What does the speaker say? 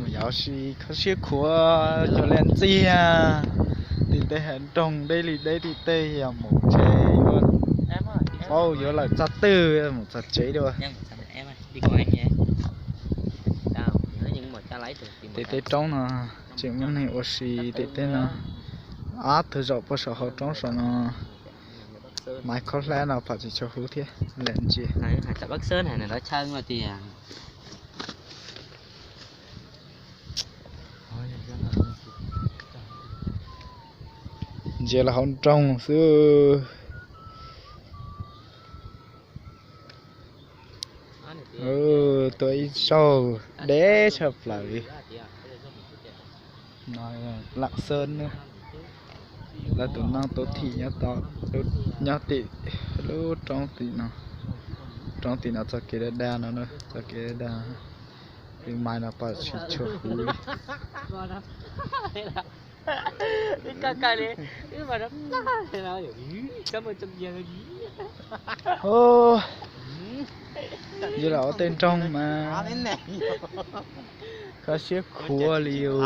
Yog si kho siab khuav cov liaj ntxiag, tim tej hav nroog deb li deb tim tej, yog mus tsev yuav paub yuav lawm txog twg mus txog tsev dua. Tim tej roob no tseem muaj neeg ua si tim tej no. Ob tug zaum puag saum hauv roob saum no, maiv khaub hlab no pom tsis tshua huv thiab, lam ntsia. Ntsia los hauv nroog xwb. Tuaj ib zaug deb tshaj plaws li. No Laj Xeeb na, lawv tus neeg tub thim nyob tim lub roob tim no. Roob tim no txoj kev daj daj no, txoj kev daj daj, tus maiv no pom tsis tshua huv li. Yog los ua tej nroog mas kho siab khuav li os.